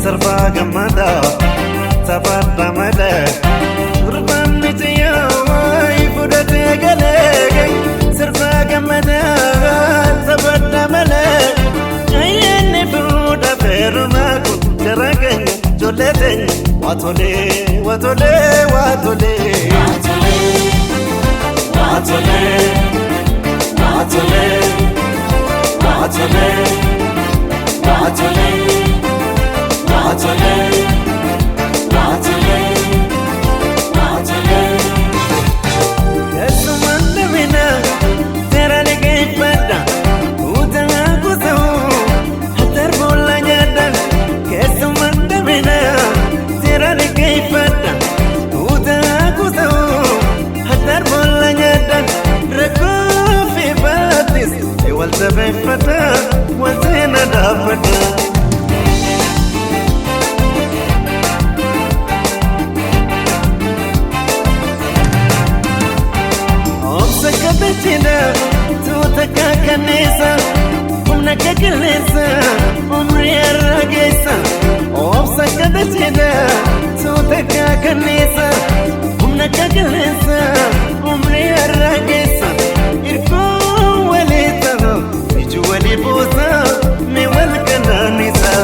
Sirbaa gammadaa taphaadha malee gurbaan mijayyoo fudhatee galee sirbaa gammadaa taphaadha malee ayyaanni fuudha feerumaa kun jara keenya ijoollee teenya waatolee waatolee waatolee. Waatolee, waatolee, waatolee, waatolee, waatolee, waatolee, waatolee. Keessumaan dhibina seera liqeeffadha kutaa kutuu hatar boolla nyaadha. Keessumaan dhibina seera liqeeffadha kutaa kutuu hatar boolla nyaadha. Rakkoo fi baattis wal jabeeffadha wal seena dhaabbadha. Obsa kabajina tuuta kakanneessa humna kakaleessa umrii har'a geessa. Obsa kabajina tuuta kakanneessa humna kakaleessa umrii har'a geessa. Irkoo walii ta'u iji walii buusa mee wal kanaanisa.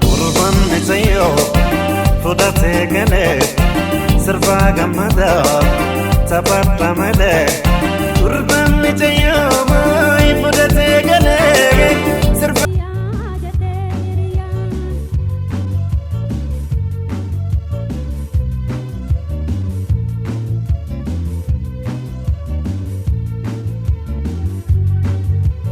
Gurbaan mijayyoo fudhatee galee sirbaa gammadaa taphaadha malee gurbaan mijayyoo.